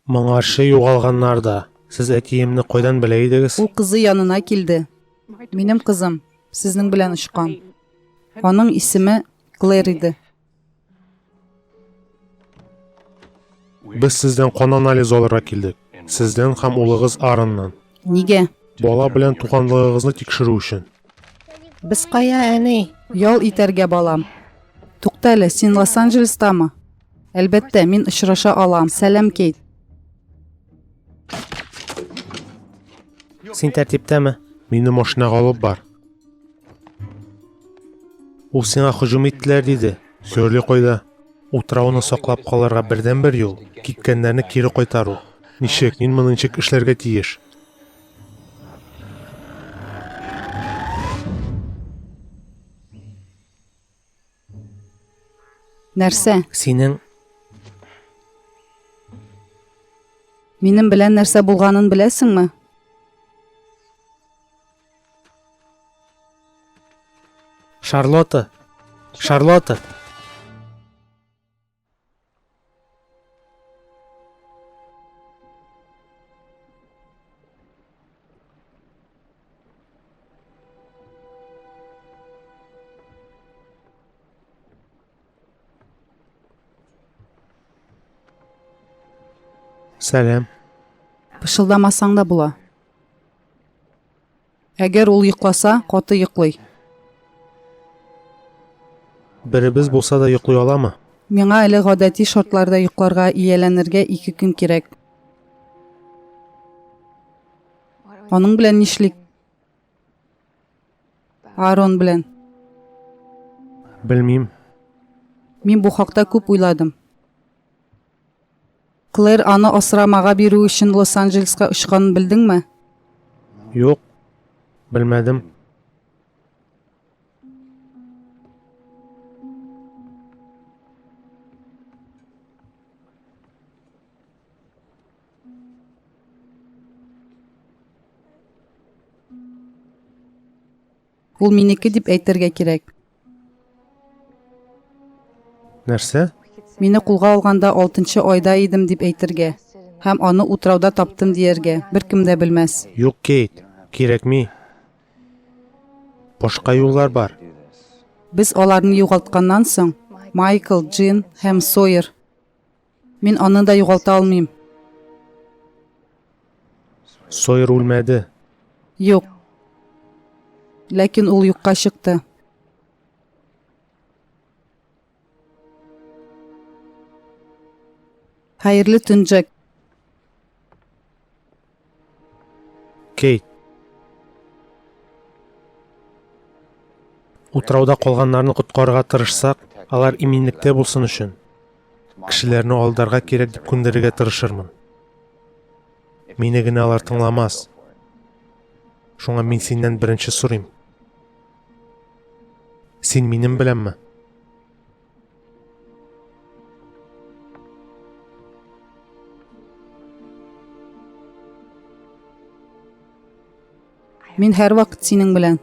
Моңарчы югалганнар да. Сез әтиемне кайдан белә идегез? Ул кызы янына килде. Минем кызым сезнең белән очкан. Аның исеме Клэр иде. Без сездән кан анализы алырга килдек. Сездән һәм улыгыз Аароннан. Нигә? Бала белән туганлыгыгызны тикшерү өчен. Без кая, әни? Ял итәргә, балам. Тукта әле, син Лос-Анджелестамы? Әлбәттә, мин очраша алам. Сәлам, Кейт. Син тәртиптәме? Мине машинага алып бар. Ул сиңа һөҗүм иттеләр диде. Сөрли кайда? Утрауны саклап калырга бердәнбер юл, киткәннәрне кире кайтару. Ничек? Мин моны ничек эшләргә тиеш? Нәрсә? Синең Минем белән нәрсә булганын беләсеңме? Шарлотта! Шарлотта! Сәлам. Пышылдамасаң да була. Әгәр ул йокласа, каты йоклый. Беребез булса да йоклый аламы? Миңа әле гадәти шартларда йокларга ияләнергә ике көн кирәк. Аның белән нишлик? Аарон белән. Белмим. Мин бу хакта күп уйладым. Клэр аны асрамага бирү өчен Лос-Анджелеска очканын белдеңме? Юк, белмәдем. Ул минеке дип әйтергә кирәк. Нәрсә? Мине кулга алганда алтынчы айда идем дип әйтергә. Һәм аны утрауда таптым дияргә. Беркем дә белмәс. Юк, Кейт, кирәкми. Башка юллар бар. Без аларны югалтканнан соң, Майкл, Джин һәм Сойер. Мин аны да югалта алмыйм. Сойер үлмәде. Юк. Ләкин ул юкка чыкты. Хәерле төн, Джек. Кейт. Утрауда калганнарны коткарырга тырышсак, алар иминлектә булсын өчен, кешеләрне алдарга кирәк дип күндерергә тырышырмын. Мине генә алар тыңламас. Шуңа мин синнән беренче сорыйм. Син минем беләнме? Мин һәрвакыт синең белән.